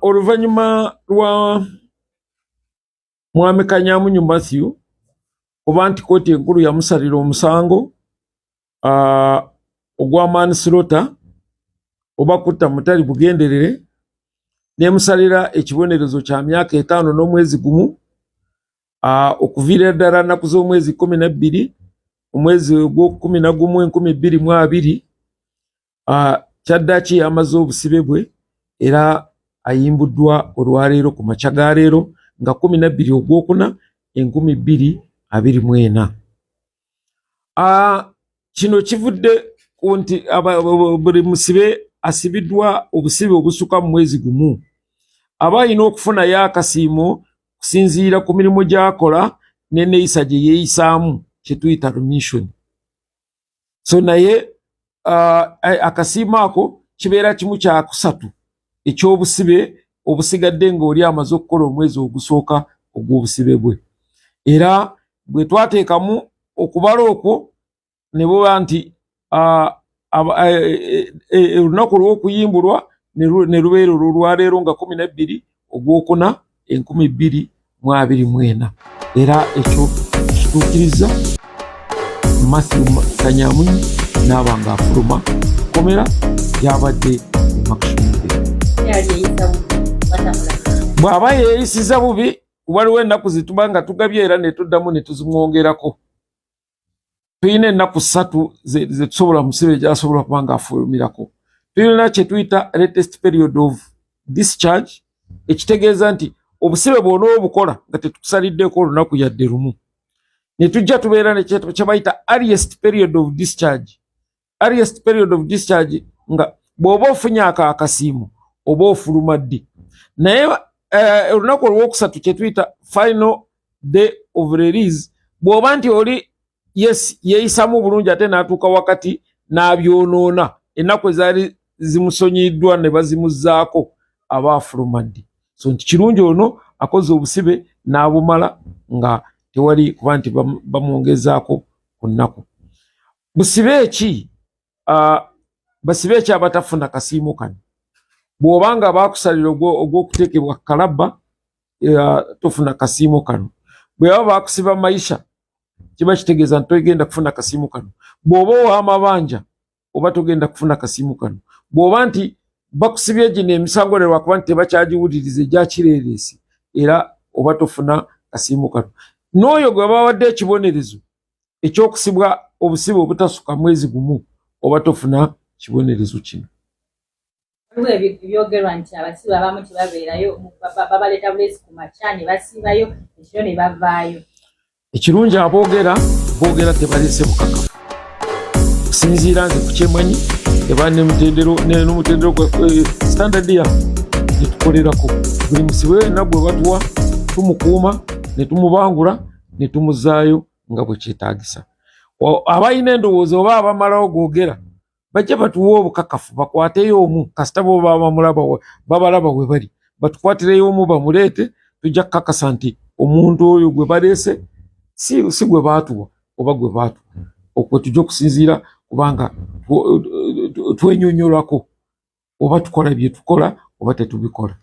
Oluvannyuma lwa Mwami Kanyamunyu Matthew kuba nti kkooti enkulu yamusalira omusango ogwa manslaughter oba kutta mutali bugenderere, nemusalira ekibonerezo kya myaka 5 n'omwezi 1, okuviira ddala nnaku z'omwezi 12 omwezi ogw'okkumi na gumu 2020. Kyaddaaki yamaze obusibe bwe era ayimbuddwa olwaleero ku makya ga leero nga 12 ogwokuna 2024. Kino kivudde ku nti buli musibe asibiddwa obusibe obusuka mu mwezi 1 aba alina okufunayo akasiimo kusinziira ku mirimu gy'akola n'enneeyisa gye yeeyisaamu, kye tuyita remission. So naye akasiimo ako kibeera kimu kyakusatu ekyobusibe obusigadde ng'oli amaze okukola omwezi ogusooka ogw'obusibe bwe. Era bwe twateekamu okubala okwo ne buba nti olunaku olw'okuyimbulwa ne lubeera olwo olwaleero nga 12 ogwokuna 2024. Era ekyo kituukiriza Matthew Kanyamunyu n'aba ng'afuluma kkomera gy'abadde e Makindye. Yali yeeyisa bubi, batamula. Bw'aba yeeyisiza bubi, waliwo ennaku zetuba nga tugabye era ne tuddamu ne tuzimwongerako. Tulina ennaku 3 zetusobola musibe gyasobola kuba nga afulumirako. Tulina kye tuyita latest period of discharge, ekitegeeza nti obusibe bw'onooba obukola nga tetukusaliddeko olunaku yadde lumu. Ne tujja tubeera ne kye bayita earliest period of discharge. Earliest period of discharge nga bw'oba ofunye ako akasiimo oba ofuluma ddi. Naye olunaku olwokusatu kye tuyita final day of release, bw'oba nti oli yes yeeyisamu bulungi ate n'atuuka wakati n'abyonoona, ennaku ezaali zimusonyiyiddwa ne bazimuzzaako, aba afuluma ddi. So nti kirungi ono akoze obusibe n'abumala nga tewali kuba nti bamwongezaako ku nnaku. Busibe eki basibe eki abatafuna kasiimo kano? Bw'oba nga baakusalira ogw'okuteekebwa kalabba, tofuna kasiimo kano. Bwe baba baakusiba maisha, kiba kitegeeza nti togenda kufuna kasiimo kano. Bw'oba ow'amabanja, oba togenda kufuna kasiimo kano. Bw'oba nti bakusibye gino emisango ne lwakuba nti tebakyagiwuliriza egyakireereesi, era oba tofuna kasiimo kano. N'oyo gwe bawadde ekibonerezo ekyokusibwa obusibe obutasuka mwezi 1, oba tofuna kibonerezo kino. Waliwo ebyogerwa nti abasibe abamu tebabeerayo, babaleeta buleesi ku makya ne basiibayo, ekiro ne bavaayo. Ekirungi aboogera boogera tebaleese bukakafu. Kusinziira nze ku kyemanyi eba n'omutendero gwaffe, standard yaffe gyetukolerako, buli musibe wenna gwe batuwa tumukuuma ne tumubangula ne tumuzaayo nga bwe kyetaagisa. Abalina endowooza oba abamalawo googera bajja batuwe obukakafu, bakwateyo omu kasita bo babalaba we bali, batukwatireyo omu bamuleete, tujja kukakasa nti omuntu oyo gwe baleese si gwe baatuwa oba gwe baatuwa. Okwo tujja okusinziira kubanga twenyonyolako oba tukola bye tukola oba tetubikola.